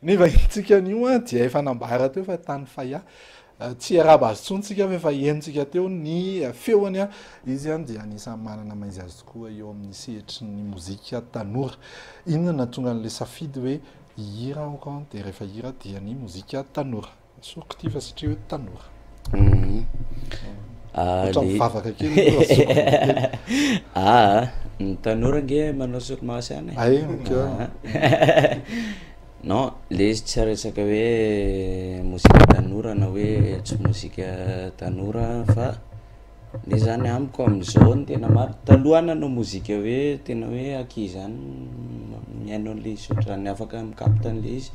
Ny vahintsika anio dia efa nambara teo fa tany Faya. Tsy hiarahaba azy intsony tsika fa efa henontsika teo ny feony. Izy dia anisan'ny manana maha izy azy tokoa eo amin'ny sehatry ny mozika tanora. Inona no nahatonga an'ilay safidy hoe hihira aho dia rehefa hihira dia ny mozika tanora? Soriko ity fa satria hoe tanora. Ohatran'ny mivavaka kely aloha zoky kely. Ah, ny tanora ange manao solomaso ihany e. Ay, ok. Non, le izy tsy resaka hoe mozika tanora na hoe tsy mozika tanora fa le zany amiko am'zao ny tena marina, taloha aho nanao mozika hoe tena hoe ankizy ihany mihaino an'le izy ohatran'ny afaka mi-capte an'le izy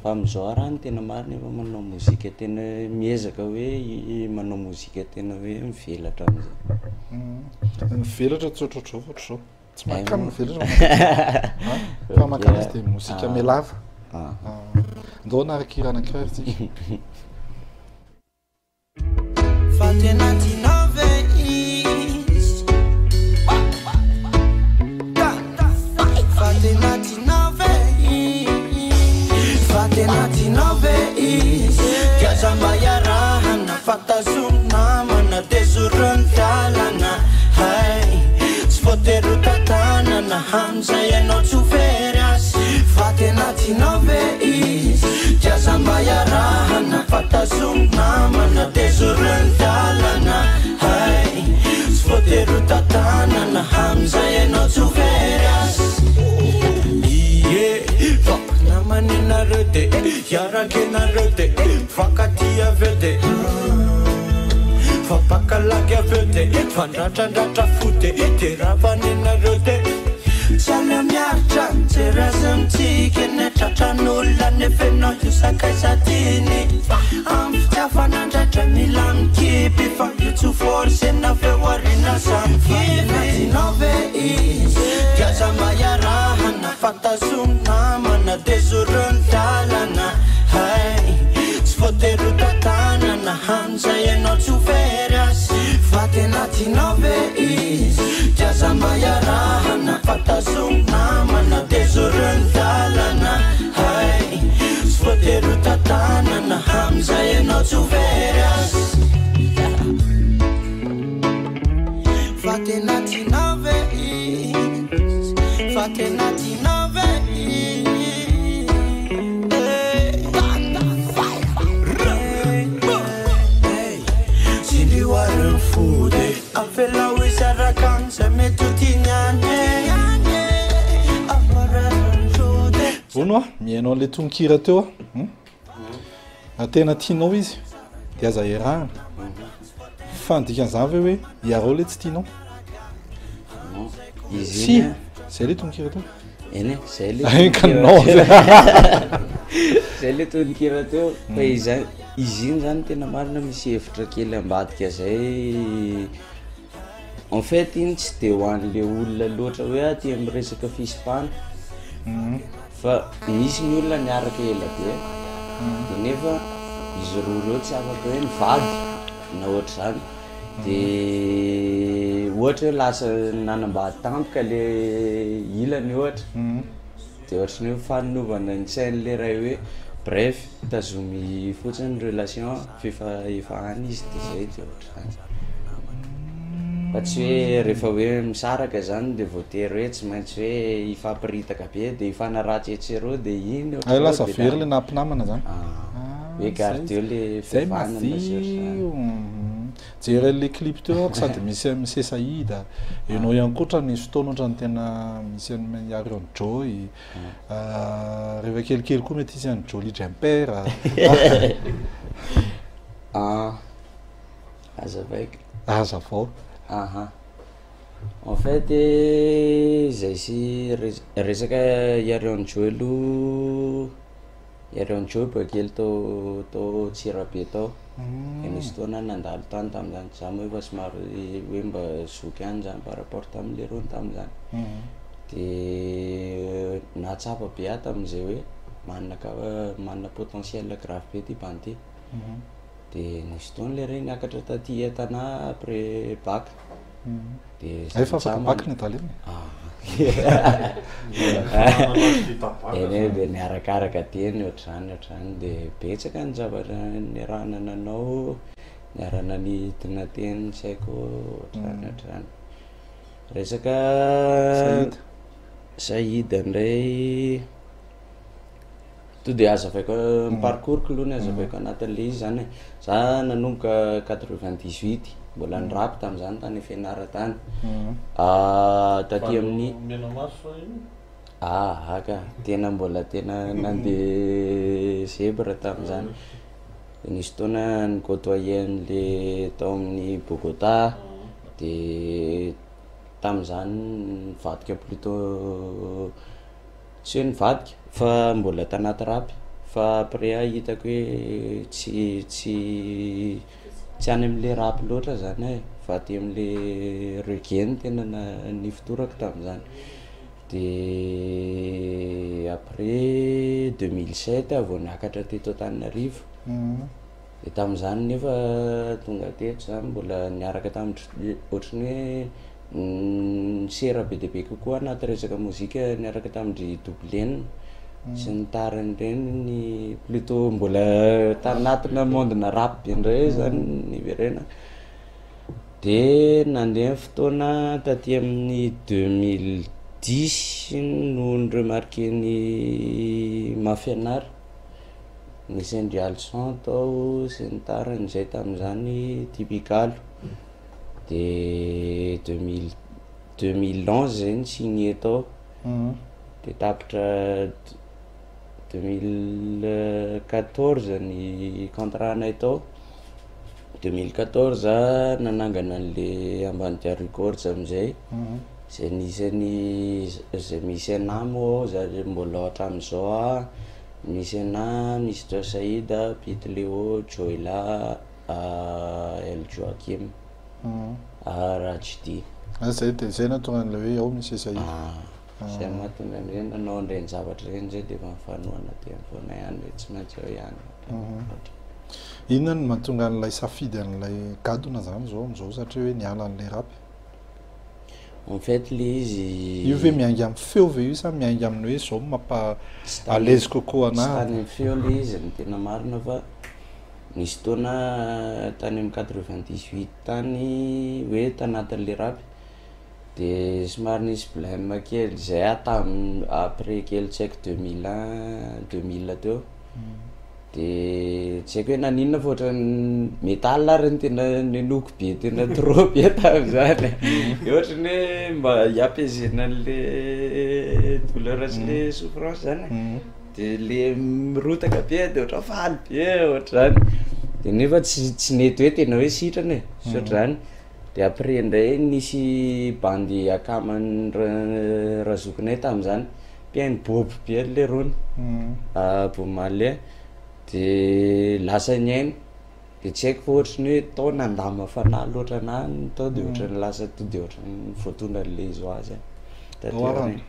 fa am'zao aho raha ny tena marina efa manao mozika tena hoe miezaka hoe manao mozika tena hoe mivelatra am'zay. Mivelatra tsy ohatrohatr'izao fa ohatr'izao. Tsy mankany mivelatra fa mankany izy dia mozika mihalava. Ndao hanaraka hira anankiray ry tsika. Fa tena tianao ve izy? Fa tena tianao ve izy? Fa tena tianao ve izy? Dia aza mba iarahana fa tazomy namana dia zoro ny lalana. Hay, tsy voatery ho tantanana amin'izay ianao tsy ho very azy. Fa tena tianao ve izy? Dia aza mba iarahana fa tazomy namana dia zoro ny lalana. Hay, tsy voatery ho tantanana amin'izay ianao tsy ho very azy. Ie, fa namana ianareo dia hiaraka ianareo dia mifankatia avy eo dia fa mpaka lagy avy eo dia fandratrandratra fo dia dia ravana ianareo dia tsy aleo miaritra mijery azy mitsiky eny tratran'olona nefa ianao io sakaiza tiany amin'ny fitiavana ndraindray mila mikipy fa io tsy ho forcena avy eo aoriana samy kivy. Tianao ve izy dia aza mba iarahana fa tazomy namana dia zoro ny lalana. Hay, tsy voatery ho tantanana amin'izay ianao tsy ho very azy. Fa tena tianao ve izy dia aza mba iarahana fa tazomy namana dia zoro ny lalana. Hay, tsy voatery ho tantanana amin'izay ianao tsy ho very azy. Fa tena tianao ve izy? Fa tena tianao ve izy? Tsindrio ary ny fo dia avelao izy araka an'izay mety ho tiany any e. Hono aho, mihaino an'ilay tononkira teo aho. Hmm? Raha tena tianao izy dia aza iarahana. Fa ny dikan'izany ve hoe iarao ilay tsy tianao? Non, izy Si, iny a. zay ilay tononkira teo. Eny e, zay le Ay, ka tononkira non. teo. Zay le tononkira teo. Fa izy izy iny zany tena marina misy hevitra kely ambadika zay. En fait iny tsy de ho an'le olona loatra hoe aty amin'ny resaka fisipana. Fa misy ny olona niaraka ela be de nefa izy roa reo tsy afaka hoe nivady na ohatr'izany. De ohatra hoe lasa nanambady tampoka le ilany ohatra. De ohatran'ny hoe fanovana ny sain'le ray hoe bref tazomy fotsiny ny relation f'efa efa any izy de zay de ohatr'izany. Fa tsy hoe rehefa hoe misaraka zany de voatery hoe tsy maintsy hoe hifampiritaka be de hifanaratsy etsy sy eroa de iny Ay ohatr'izao lasa de very le naha-mpinamana zany. Ah, hoe Ah, zay gardeo le zay fihavanana sy ohatr'izany. madio. Jery an'le clip teo aho sady misy an'i Monsieur Saïd. Ianao ihany koa ohatran'ny nisy fotoana ohatran'ny tena misy an'i Arion Joy. Rehefa kelikely koa mety hisy an'i Jolly Jumper. Ah, azavaiko. Azavao. Aha. En fait, zay sy res- resaka Arion Joy aloha, Arion Joy boa kely tao tao Antsirabe tao. De nisy fotoana nandalo tany tamin'izany, za moa efa somary hoe mba zoky ihany zany par rapport tamin'le rony tamin'izany. De nahatsapa be aho tamin'izay hoe manana ka- manana potentiel grave be ty bandy ty. De nisy fotoana le ray niakatra taty an-tanà après bac. De Efa afaka bac ny adalena. Ah. Eny e, de niarakaraka teny ohatr'izany ohatr'izany, de betsaka ny zavatra niarahana nanao, niarahana nidina teny tsy haiko ohatr'izany ohatr'izany. Resaka Saïd. Saïd indray, to de hazavaiko ny parcours-ko aloha ny hazavaiko anatin'le izy zany e. Za nanomboka 98, mbola nirapy tam'zany tany fianara tany. Taty amin'ny Menamaso io. Ah, aka, tena mbola tena nandeha zebra tam'zany. De nisy fotoana ni-côtoyer an'le tao amin'ny Bogota, de tam'zany nivadika plutôt, tsy hoe nivadika fa mbola tanaty rap, fa après aho hitako hoe tsy any am'le rap loatra zany aho e, fa aty am'le reggae no tena nifotorako tam'zany. De après 2007 aho vao niakatra teto Antananarivo. De tam'zany nefa tonga teto zany mbola niaraka tamin-dry ohatran'ny hoe nisera be dia be kokoa anaty resaka mozika, niaraka tamin-dry Double N sy ny tariny reny, ny plutôt mbola tanatina monde-na rap be indray zany niverena. De nandeha ny fotoana, taty amin'ny 2010 no ni-remarquer-ny Mafianara, nisy an-dry Alson tao sy ny tariny zay tam'zany Tipikalo. De 2011 zay ni-signé tao, de tapitra 2014 ny contrat-nay tao. 2014 nanangana an'le Ambanidia Records amizay, zay nisy any zay misy anahy moa ao, za mbola ao hatramin'izao a, misy anahy, Mister Saïd, Pete Leo, Joyla, El Joaquim, Rajdi. Ah, zay de zay nahatonga an'le hoe ao misy Saïd. Ah, zay mahatonga an'ireny nanao an'ireny zavatra ireny zay, de efa mifanohana teny foana ihany hoe tsy maintsy ao ihany. Inona no mahatonga an'ilay safidy an'ilay gadona zany zao am'izao, satria hoe niala an'ilay rap? En fait le izy Io ve miainga amin'ny feo ve io sa miainga amin'ny hoe zao mampa à l'aise kokoa Tsy anahy? tany amin'ny feo le izy ny tena marina, fa nisy fotoana tany amin'ny 98 tany hoe tanatin'le rap, de somary nisy blème kely zay aho tam après kely, tsy haiko, 2001, 2000 teo, de tsy haiko hoe naninona fa ohatran'ny métal ary ny tena nenoko be, tena trop be tam'zany, de ohatrany hoe mba hi-apaiser-na an'le douleur sy le souffrance zany e, de le mirotaka be de ohatra faly be ohatr'zany, de nefa tsy nety hoe tena hoe sitrana e sy ohatr'zany. De après indray nisy bandy akamany razokinay tam'zany mpihaino bob be le rony Bob Marley, de lasa nihaino, de tsy haiko fa ohatrany hoe tao nandama fanahy loatra anahy ny tao, de ohatrany lasa to, de ohatrany voatondra an'le izy ho azy taty aoriana.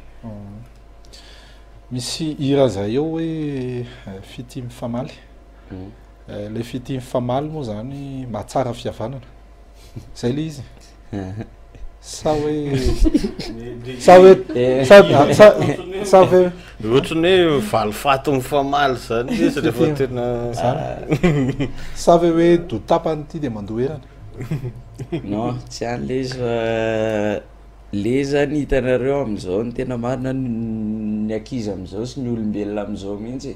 Misy hira zay eo hoe fitia mifamaly. Le fitia mifamaly moa zany mahatsara fihavanana zay le izy sa hoe Ohatrany hoe valifaty mifamaly zany izy rehefa tena zany, sa ve hoe do tapany ity de mandoa erany? Non, tsy any le izy, fa le zany hitanareo am'izao ny tena marina, ny ankizy am'izao sy ny olombelona am'izao mihitsy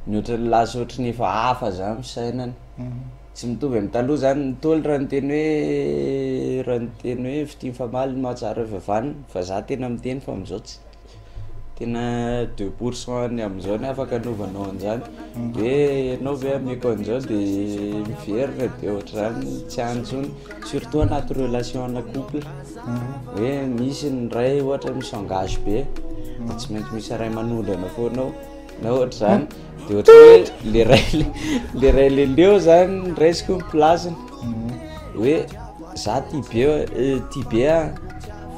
ny ohatrany lasa ohatrany efa hafa zany fisainana, tsy mitovy amy taloha zany. Ny Ntaolo raha niteny hoe fitia mifamaly ny mahatsara fihavanana, fa za tena miteny fa am'izao tsy tena 2 % ny am'izao ny afaka anaovanao an'izany hoe ianao ve ameko an'izao de miverina, de ohatr'izany tsy any intsony, surtout anaty relation ana couple, hoe misy ny ray ohatra mi-s'engage be, de tsy maintsy misy ray manondrana foana ao na ohatr'izany, de ohatra hoe le ray le leo zany raisiko ny place-ny hoe za tia be tia be a,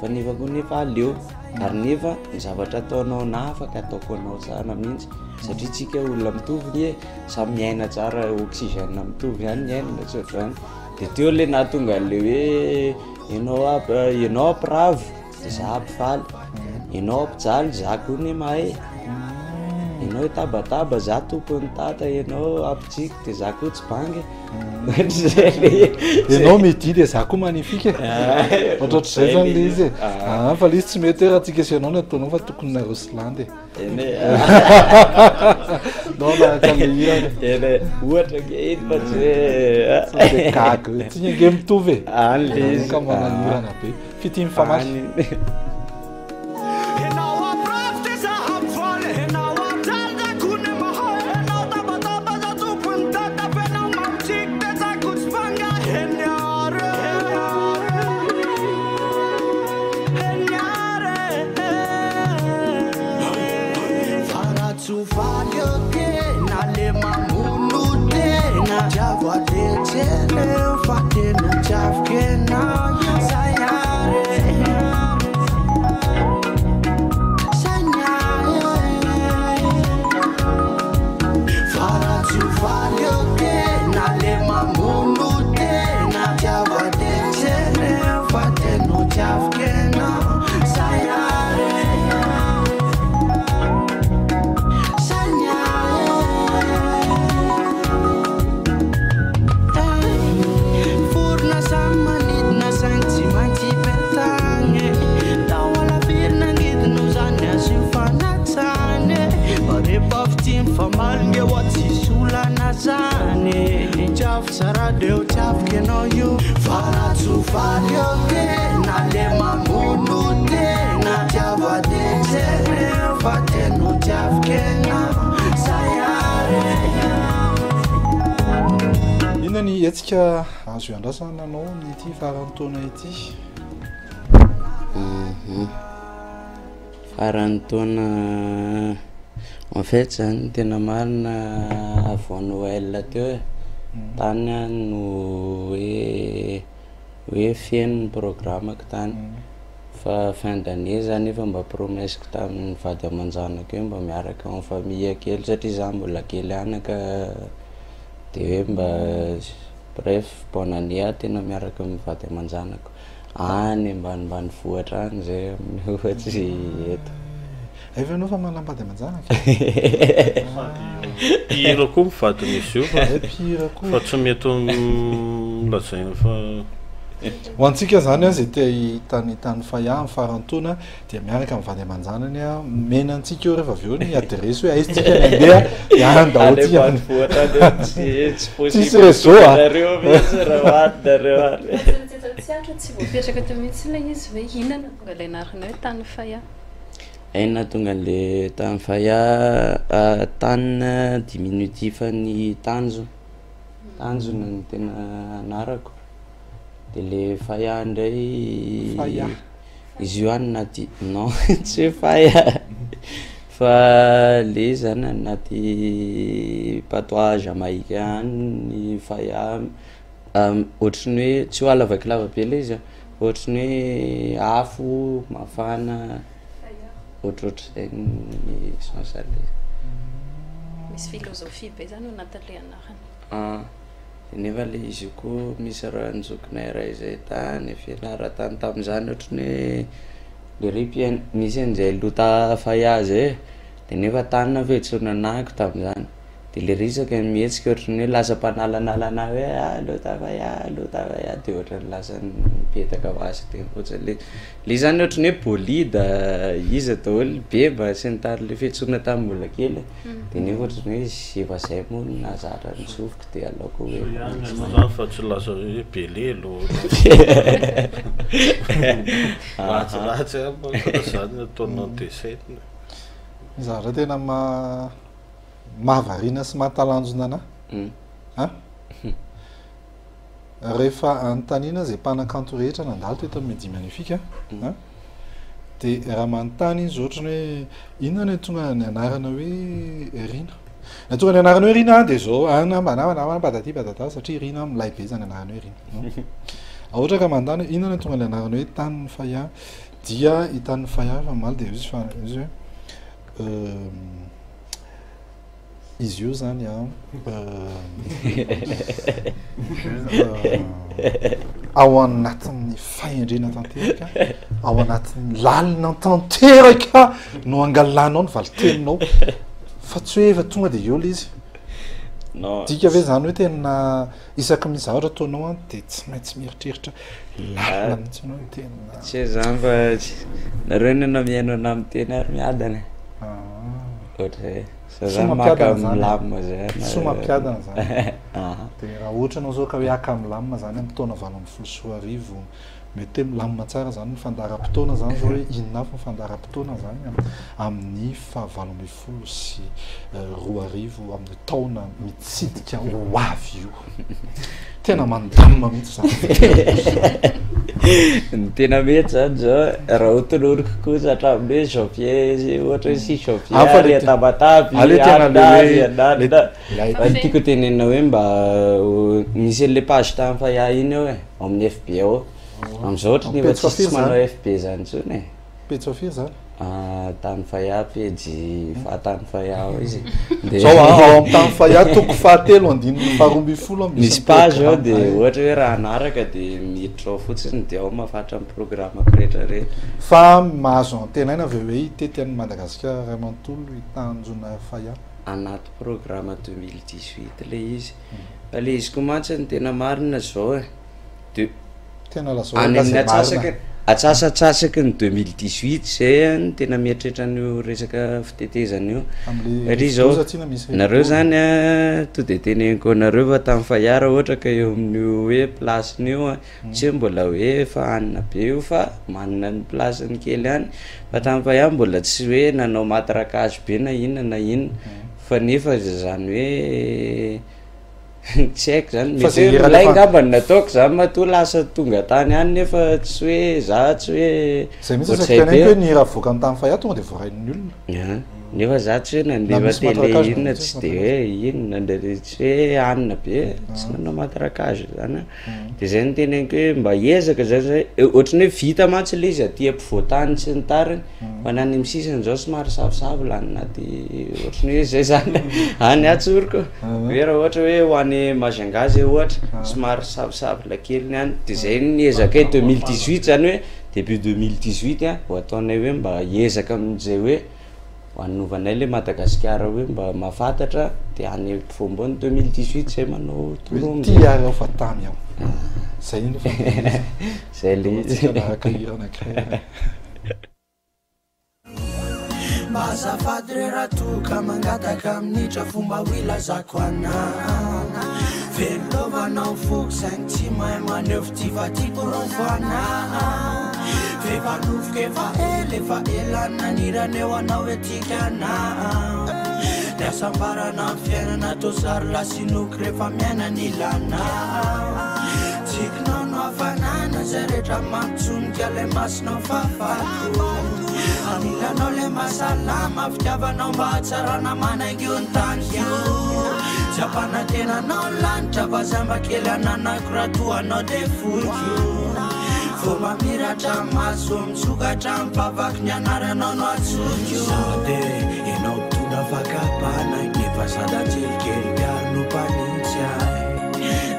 fa nefa koa nefa aleo ary nefa ny zavatra ataonao na afaka ataoko anao tsara mihitsy, satria tsika olona mitovy ny e, samy miaina tsara, oxygène mitovy ihany ny aina, tsy ohatr'izany. De teo le nahatonga an'le hoe Ianao aby, ianao ampiravo, de za ampifaly. Ianao ampijaly, za koa ne mahay. Ianao hitabataba, za tompon'ny tata, ianao ampitsiky de za koa tsy banga. Ohatr'izay le izy. Ianao midi de za koa magnifique e. Ohatrohatr'izay zany le izy e. Ah, fa le izy tsy mety hoe raha tsika sy ianao no ataonao fa tokony nareo sy Landy e. Eny e. Non, naharaka an'le hira e. Eny e, ohatra ange iny fa tsy hoe. Sao de gaga hoe tsika ange mitovy e. Any le izy. Ka manahirana be. Fitia mifamaly. Any. Inona ny hetsika azo iandrasana anao amin'ity faran'ny taona ity? Faran'ny taona, en fait zany ny tena marina avant Noël teo e, tany aho no hoe hoe feno ny programme-ko tany. Fa fin d'année zany efa mba promesse-ko tamin'ny vady aman-janako hoe mba miaraka en famille kely satria za mbola kely anaka de hoe mba bref bonne année aho tena miaraka amin'ny vady aman-janako any ambanimbanivohitra any zay amin'io fa tsy eto. Hay ve ianao fa manambady aman-janaka? Mpihira koa ny vadin'izy io fa Hay mpihira koa. fa tsy mety lazaina fa Ho antsika izany izay te hahita ny tany Faya amin'ny faran'ny taona dia miaraka amin'ny vady aman-janany omena antsika eo rehefa avy eo ny adiresy hoe aiza tsika ny handeha dia any daholo Any tsika. ambanivohitra any eo tsy tsy Tsisy possible réseau a. nareo mihitsy raha ho any nareo any. Tsy aritra tsy voapetraka teo mihitsy ilay izy hoe inona no nahatonga ilay anarana hoe tany Faya. Inona nahatonga an'ilay tany Faya, tany diminutif an'ny tanjona, tanjona no tena anarako. De le Faya indray Faya. izy io any anaty non tsy hoe Faya fa le izy zany anaty patois jamaïcain any ny Faya ohatran'ny hoe tsy ho alavako be le izy a, ohatran'ny hoe afo mafana ohatrohatr'izay ny sens an'le izy. Misy philosophie be zany ao anatin'ilay anarana. Ah, de nefa le izy io koa misy rahan-jokinay iray zay tany fianarana tany tamin'izany ohatran'ny hoe le ry mpihaino misy an'izay lota Faya zay e, de nefa tany aho fiantsoana anahako tamin'izany. De le resaka mihetsika ohatran'ny hoe lasa mpanalanala anahy hoe ah lota Faya, lota Faya de ohatran'ny lasa nipetaka ho azy teny fotsiny le le izy zany ohatran'ny hoe bolida iza daholo beba sy ny tariny le fiantsoana tamin'ny mbola kely de nefa ohatran'ny hoe efa zay moa no nahazatra ny sofiko de aleoko hoe Soa ihany ianao zany fa tsy lasa hoe belelo ratsiratsy any manko raha zany no ataonao dessin. Ny zavatra tena maha Mahavariana sy mahatalanjona anah an! Rehefa anontaniana izay mpanakanto rehetra nandalo teto amin'ny Midi Magnifique an, dia raha manontany izy ohatry ny hoe inona no tonga ny anarana hoe Rina? Ny tonga ny anarana hoe Rina dia izao an banana patati patata satria Rina milay be izany anarana hoe Rina. Ohatra ka manontany hoe inona no tonga ny anarana hoe Tany Faya dia i Tany Faya efa mamaly dia izy fa izy hoe Izy io zany an. Ao anatin'ny fahendrena tanteraka, ao anatin'ny lalina tanteraka no angalanao ny valin-teninao fa tsy hoe efa tonga de eo le izy. Non. Dika ve zany hoe tena isaky misy zavatra ataonao an de tsy maintsy mieritreritra lalina mihitsy ianao hoe tena. Tsy zany fa nareo anie na mihaino anah miteny ary miadana e. Ah. Ohatr'izay. Za Soa zany maka mampiadana zany. milamina zay Soa mampiadana zany. Aha. De raha ohatra anao zao ka hoe haka milamina zany amin'ny taona 2018, mety hoe milamina tsara zany ny fandaharam-potoana zany zao hoe inona avy ny fandaharam-potoana zany amin'ny faha 2018 amin'ny taona mitsidika ho avy io. Tena mandamina mihitsy zany. Ny tena mety zany zao raha ho toloriko kosa hatramin'ny hoe janvier ohatra hoe 6 janvier Ah, fa ary le a Tamatave, ah, le tena le Anna, hoe- Anna, le- Anna. lay- Fa ny tiako tenenina hoe mba misy an'le page tany Faya iny eo e, ao amin'ny FB ao. Amin'izao ohatra ny efa Pejy tsisy tsy firy manao zany? FB zany intsony e. Pejy firy zany? Ah, Tany Faya pejy fahatany Faya ao izy. De- Zao ah, ao amin'ny tany Faya toko fahatelo andininy faharoambinifolo misy Misy page ao de programme. ohatra hoe raha hanaraka de miditra ao fotsiny de ao mahafantatra ny programme-ko rehetrarehetra. Fa mahazo antenaina ve hoe hitety an'i Madagasikara iray manontolo hitanjona Faya? Anaty programme 2018 le izy. Fa le izy koa mantsy ny tena marina zao e. De Tena lazao any laza amin'ny marina. atsasaky atsasatsasaky ny 2018 zay a, ny tena mieritreritra an'io resaka fitetezana io. Amin'le Satria zao rivodoza tsy misy nareo rivodoza. zany a, to de teneniko anareo fa tamin'ny Faya raha ohatra ka eo amin'io hoe place-ny io a, tsy hoe mbola hoe efa hanina be io fa manana ny place-ny kely ihany, fa tamin'ny Faya mbola tsy hoe nanao matraquage be na inona na inona, fa nefa zany hoe tsy haiko zany, Fa mety zay hoe hira milay alefa- angamba no nataoko zany matoa lasa tonga tany any nefa tsy hoe za tsy hoe Zay mihitsy ohatr'izay saika teneniko be. hoe ny hira avoakan'ny tany Faya tonga de voarain'ny olona. Ya, nefa za tsy hoe Na nandefa misy télé matraquage na inona misy tsy de matraquage. hoe inona ndre tsy hoe hanina be, tsy nanao matraquage zany aho. De zay no teneniko hoe mba hiezaka zany zay, ohatran'ny hoe vita mantsy le izy aty ampovoantany sy ny tariny, fa na any amin'ny sisiny zao somary savosavo lany anaty ohatran'ny hoe zay zany any atsoriko. Hoe raha ohatra hoe ho any Majunga zay ohatra, somary savosavo kely ny any, de zay ny ezaka hoe 2018 zany hoe début 2018 a, ho ataonay hoe mba hiezaka amin'izay hoe hanovanay le Madagasikara hoe mba mahafantatra, de any ampovoampovoany 2018 zay manao tour Hoe amin'izay. ty ary aho fa tamy aho. Zay no fa Zay le izy. Tsika miaraka hira anankiray. Mba azafady re raha toa ka mangataka amin'itra fomba ho ilazako anah. Velovanao foko saingy tsy mahay maneho fitia fa tiako rô fanahy. F'efa nofiko efa ela, efa ela nanirana anao hoe tiako anah. Ny hasambarana amin'ny fiainana toa sary lasinoko rehefa miaina ny ilana. Tsikinao no hafanana zay rehetra mampitsonika lay masonao fafako. Anilanao lay mahasalama, fitiavanao mba hatsarana manaingo ny taniko. Tsy ampanantenanao ny lanitra fa zay mba kely ananako raha toa anao de foiko. Vao mamiratra ny maso, misokatra ny vavako, ny anaranao no antsoko. Sady ianao mpitondra fakapana, nefa sady anjelikely mpiaro no mpanitsy ahy.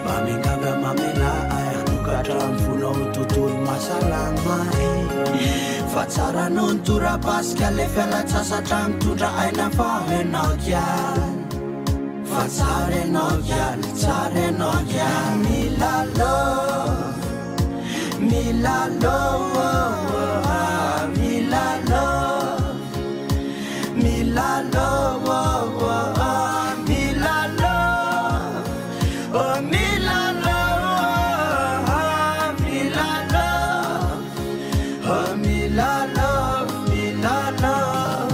Mba miangavy mamela ahy, hanokatra ny fonao ho tontolo mahasalama ahy. Fa tsara noho ny torapasika le fialan-tsasatra mitondra aina fa ianao kialy. Fa tsara ianao kialy, tsara ianao kialy. Mila love, mila love, mila love, mila love, mila love, oh mila love, mila love, oh mila love, mila love.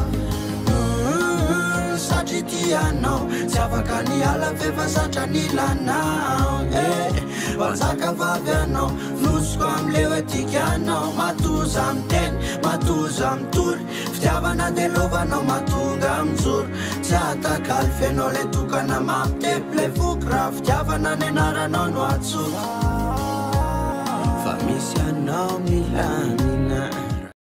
Satria tianao tsy afaka ny ala f'efa zatra ny ilanao. Mpanjaka vavy anao, nosiko am'le hoe tikanao. Matoza miteny, matoza mitory, fitiavana de lovanao mahatonga mijoro. Tsy atakalo fenao le tokana mampitepy le foko, raha fitiavana ny anaranao no antsoko. Fa misy anao milamina,